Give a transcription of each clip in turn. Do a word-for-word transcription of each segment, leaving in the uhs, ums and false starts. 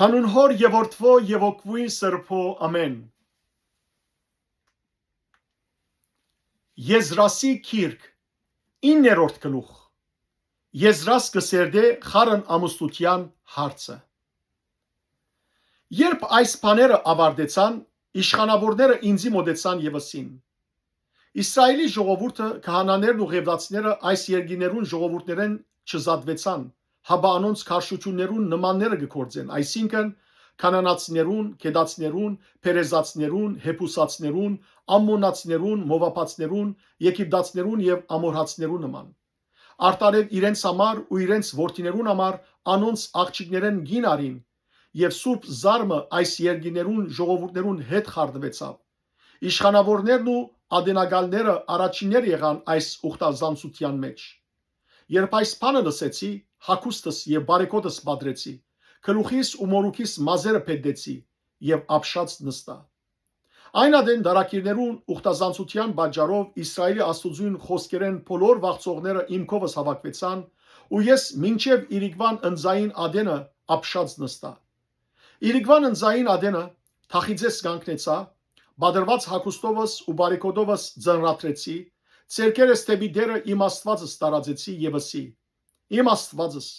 Անուն Հօր եւ Որդւոյ եւ Հոգւոյն Սրբոյ, ամէն։ Եզրասի գիրք, իններորդ գլուխ։ Եզրաս կը սերտէ խառն ամուսնութեան հարցը։ Երբ այս բաները աւարտեցան, իշխանաւորները ինծի մօտեցան եւ ըսին. «Իսրայէլի ժողովուրդը, քահանաներն ու ղեւտացիները այս երկիներուն ժողովուրդներէն չզատուեցան, հապա անոնց քարշութիւններուն նմանները կը գործեն, այսինքն՝ քանանացիներուն, քետացիներուն, փերեզացիներուն, հեբուսացիներուն, ամմոնացիներուն, մովաբացիներուն, եգիպտացիներուն եւ ամորհացիներուն նման։ Արտարեւ իրենց համար ու իրենց որդիներուն համար անոնց աղջիկներէն կին առին, եւ սուրբ զարմը այս երկիներուն ժողովուրդներուն հետ խառնուեցաւ։ Իշխանաւորներն ու ատենակալները առաջիններ եղան այս ուխտազանցութեան մէջ։ Երբ այս բանը լսեցի, հագուստս եւ բարեգոտս պատրեցի, գլուխիս ու մորուքիս մազերը փետեցի եւ ապշած նստայ։ Այն ատեն դարակիրներուն ուխտազանցութեան պատճառով Իսրայէլի Աստուծոյն խօսքերէն բոլոր վախցողները իմ քովս հաւաքուեցան ու ես մինչեւ իրիկուան ընծային ատենը ապշած նստայ։ Իրիկուան ընծային ատենը թախիծէս կանգնեցայ, պատրուած հագուստովս ու բարեգոտովս ծանրատրեցի, ձեռքերս դէպի Տէրը իմ Աստուածս տարածեցի եւ ըսի. «Իմ Աստուածս,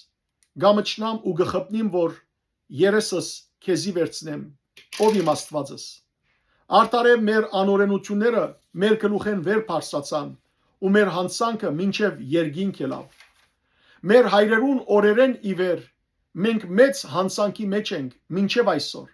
կամչնամ ու կը խփնիմ որ երեսս քեզի վերցնեմ, ով իմ Աստուածս»։ Արտարեւ մեր անօրենութիւնները մեր գլուխէն վեր բարձրացան ու մեր յանցանքը մինչեւ երկինք ելաւ։ Մեր հայրերուն օրերէն ի վեր մենք մեծ յանցանքի մէջ ենք մինչեւ այսօր։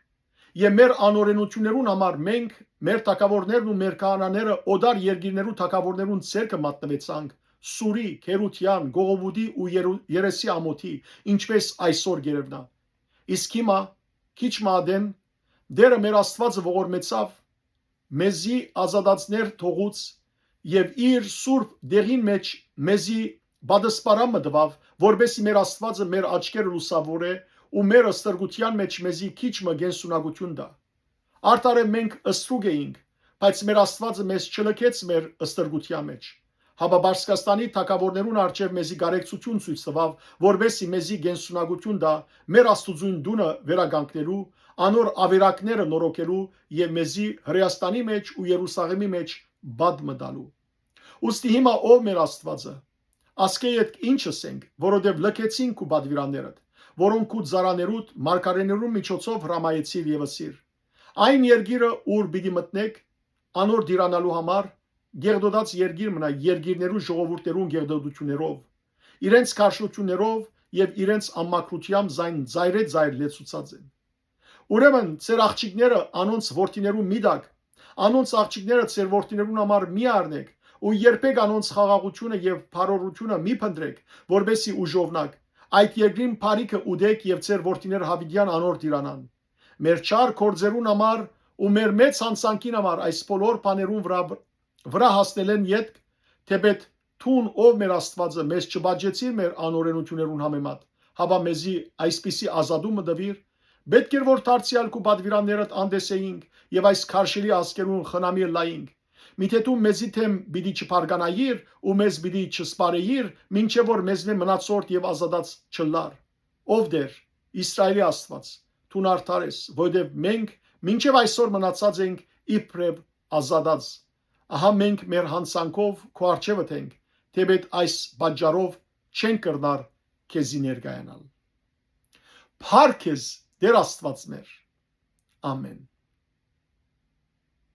Եւ մեր անօրենութիւններուն համար մենք, մեր թագաւորներն ու մեր քահանաները օտար երկիրներու թագաւորներուն ձեռքը մատնուեցանք Սուրի, Քերութեան, Գողովուտի ու Երու-, Երեսի ամօթի, ինչպէս այսօր կ'երեւնայ։ Իսկ հիմա, քիչ մը ատեն, Տէրը մեր Աստուածը ողորմեցաւ, մեզի ազատածներ թողուց եւ իր սուրբ դեղին մէջ մեզի պատսպարան մը տուաւ, որպէսզի մեր Աստուածը մեր աչքերը լուսաւորէ ու մեր ստրկութեան մէջ մեզի քիչ մը կենսունակութիւն տայ։ Արտարեւ մենք ստրուկ էինք, բայց մեր Աստուածը մեզ չլքեց մեր ստրկութեան մէջ, հապա Պարսկաստանի թագաւորներուն առջեւ մեզի կարեկցութիւն ցոյց տուաւ, որպէսզի մեզի կենսունակութիւն տայ, մեր Աստուծոյն տունը վերականգնելու, անոր աւերակները նորոգելու եւ մեզի Հրէաստանի մէջ ու Երուսաղէմի մէջ պատ մը տալու։ Ուստի հիմա, ով մեր Աստուածը, ասկէ ետք ի՞նչ ըսենք, որովհետեւ լքեցին քու պատուիրաններդ, որոնք քու ծառաներուդ, մարգարէներուն միջոցով հրամայեցիր եւ ըսիր. «Այն երկիրը, ուր պիտի մտնէք, անոր տիրանալու համար, գեղդոտած երկիր մնայ երկիրներու ժողովուրդներուն գեղդոտութիւններով, իրենց քարշութիւններով եւ իրենց անմաքրութեամբ զայն ծայրէ ծայր լեցուցած են։ Ուրեմն ձեր աղջիկները անոնց որդիներուն մի տաք, անոնց աղջիկները ձեր որդիներուն համար մի առնէք ու երբեք անոնց խաղաղութիւնը եւ բարօրութիւնը մի փնտռէք, որպէսզի ուժովնաք։ Այդ երկրին բարիքը ուտէք եւ ձեր որդիները յաւիտեան անոր տիրանան։ Մեր չար գործերուն համար ու մեր մեծ յանցանքին համար այս բոլոր բաներուն վրայ, վրայ հասնելէն ետք, թէպէտ դուն, ով մեր Աստուածը, մեզ չպատժեցիր մեր անօրենութիւններուն համեմատ, հապա մեզի այսպիսի ազատում մը տուիր, պէտք էր որ դարձեալ քու պատուիրաններդ անտեսէինք եւ այս քարշելի ազգերուն խնամի ըլլայինք։ Միթէ դու մեզի դէմ պիտի չբարկանայիր ու մեզ պիտի չսպարէիր, մինչեւ որ մեզմէ մնացորդ եւ ազատած չըլլար։ Ով Տէր, Իսրայէլի Աստուած, դուն արդար ես, որովհետեւ մենք մինչեւ այսօր մնացած ենք իբրեւ ազատած։ Ահա մենք մեր յանցանքով քու առջեւդ ենք, թէպէտ այս պատճառով չենք կրնար քեզի ներկայանալ։ Փառք քեզ, Տէր Աստուած մեր։ Ամէն։